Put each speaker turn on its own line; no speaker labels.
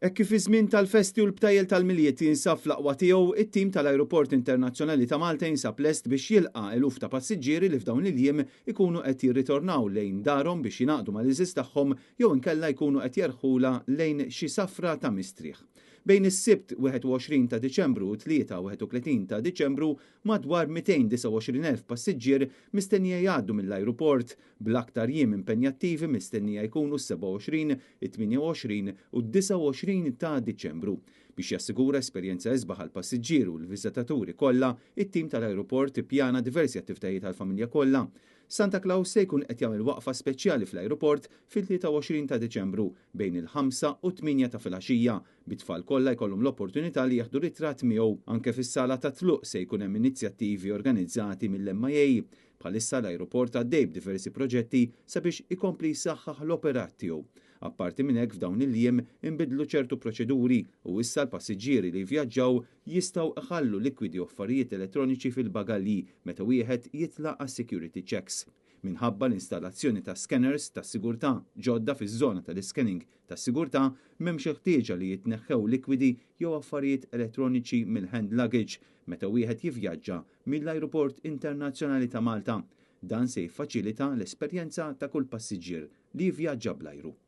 Hekk kif iż-żmien tal-festi u l-btajjel tal-Milied jinsab fl-aqwa tiegħu, it-tim tal-Ajruport Internazzjonali ta' Malta jinsab lest biex jilqa' eluf ta' passiġġieri li f'dawn il-jiem ikunu qed jirritornaw lejn darhom biex jingħaqdu mal-għeżież tagħhom jew inkella jkunu qed jerħulha lejn xi safra ta' mistrieħ. Bejn is-Sibt 21 ta' Diċembru u t-Tlieta 31 ta' Diċembru, madwar 229,000 passiġġier mistennija jgħaddu mill-ajruport, bl-aktar jiem impenjattivi mistennija jkunu s-27, it-28 u d-29 ta' Diċembru. Biex jassigura esperjenza isbaħ għall-passiġġieri u l-viżitaturi kollha, it-tim tal-ajruport ippjana diversi attivitajiet għall-familja kollha. Santa Claus se jkun qed jagħmel waqfa speċjali fl-ajruport fil-23 ta' Diċembru bejn il-ħamsa u t-tmienja ta' filgħaxija, bit-tfal kollha jkollhom l-opportunità li jieħdu ritratt miegħu. Anke fis-sala tat-tluq se jkun hemm inizjattivi organizzati mill-MIA. Bħalissa l-ajruport għaddej b'diversi proġetti sabiex ikompli jsaħħaħ l-operat tiegħu. Apparti minn hekk f'dawn il-jiem inbidlu ċertu proċeduri u issa l-passiġġieri li jvjaġġaw jistgħu iħallu likwidi u affarijiet elettroniċi fil-bagalji meta wieħed jitla' għas-security checks. Minħabba l-installazzjoni ta' scanners tas-sigurtà ġodda fiż-żona tal-iscanning tas-sigurtà m'hemmx il-ħtieġa li jitneħħew likwidi jew affarijiet elettroniċi mill-hand luggage meta wieħed jivvjaġġa mill-Ajruport Internazzjonali ta' Malta. Dan se jiffaċilita l-esperjenza ta' kull passiġġier li jivvjaġġa bl-ajru.